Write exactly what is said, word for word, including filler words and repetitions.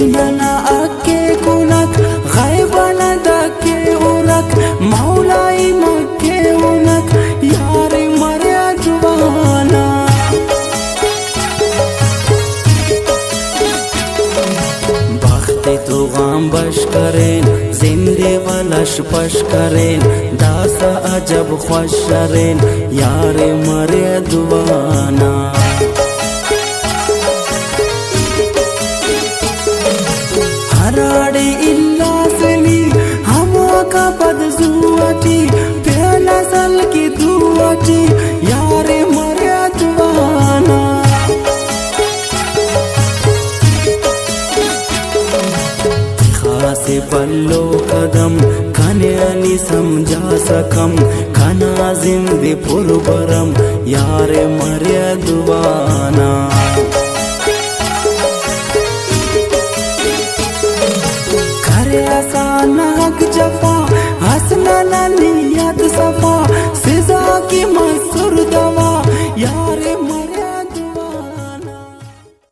ننا حق ءِ کنک، غیب نا دکے ہرک، مولائی مکے ہنک، یار مرے جوانا۔ بخت تو غان بش کرین، زندے و لش پش کرین، داسہ عجب خوش ارین، یار مرے دعانا۔ ہراڑے الاسنی ہموکا پد زو اٹی، پیلہ سلکی دو اٹی، یار مرے جوانا۔ تخاسے بھلو قدم، کنے نی سمجھاسہ کم، کنا زند پر بھرم، یار مرے دعانا۔ کریسہ نا حق جفا، اس ننا نی